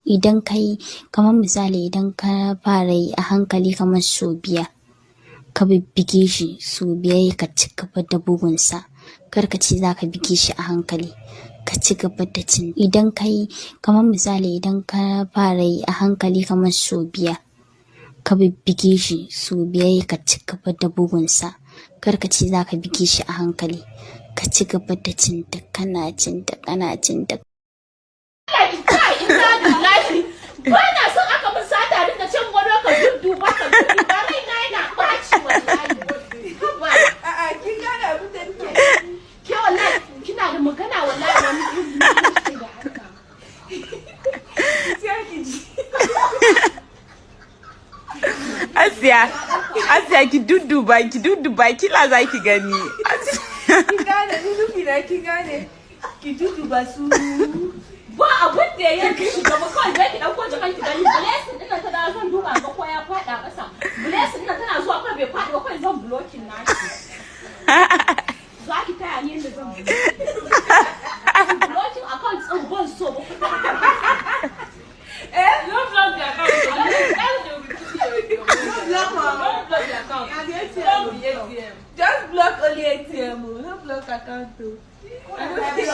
Idan ka yi, kamar misali, idan ka fara yi a hankali kamar sau 5, ka bibbige shi sau 5, ka ci gaba da bugunsa. Kar ka ce za ka bige shi a hankali, ka ci gaba da cin. Idan ka yi, kamar misali, idan ka fara yi a hankali kamar sau 5, ka bibbige shi sau 5, ka ci gaba da bugunsa. Kar ka ce za ka bige shi a hankali, ka ci gaba da cinta, kana cinta, kana cinta. Inna lillahi, ba na son aka min sata dinga cin gwado, ka dudduba, ka dudduba, raina yana ɓaci wallahi. Haba. A'a, kin gane abin da nake Ke wallahi kina da magana wallahi, wani iri ne da Allah. Sai ki ji. Asiya, Asiya, ki dudduba, ki dudduba, kila za ki gani. Kin gane ni nufi na, kin gane? Ki dudduba su. Ba abun da ya shiga ba, kawai zai ki dauko jakan ki gani. Blessing din nan ta dawo, zan duba ga ko ya faɗa ƙasa. Blessing din nan tana zuwa, kawai bai faɗi ba, kawai zan blocking nashi. Za ki taya ni yadda zan blocking account din, ban so ba. Eh? Don't block the account. That's they will be putting your money. No block am. Don't block the account. Na the ATM. Block the ATM. Just block only ATM o. No block account o. I no fit.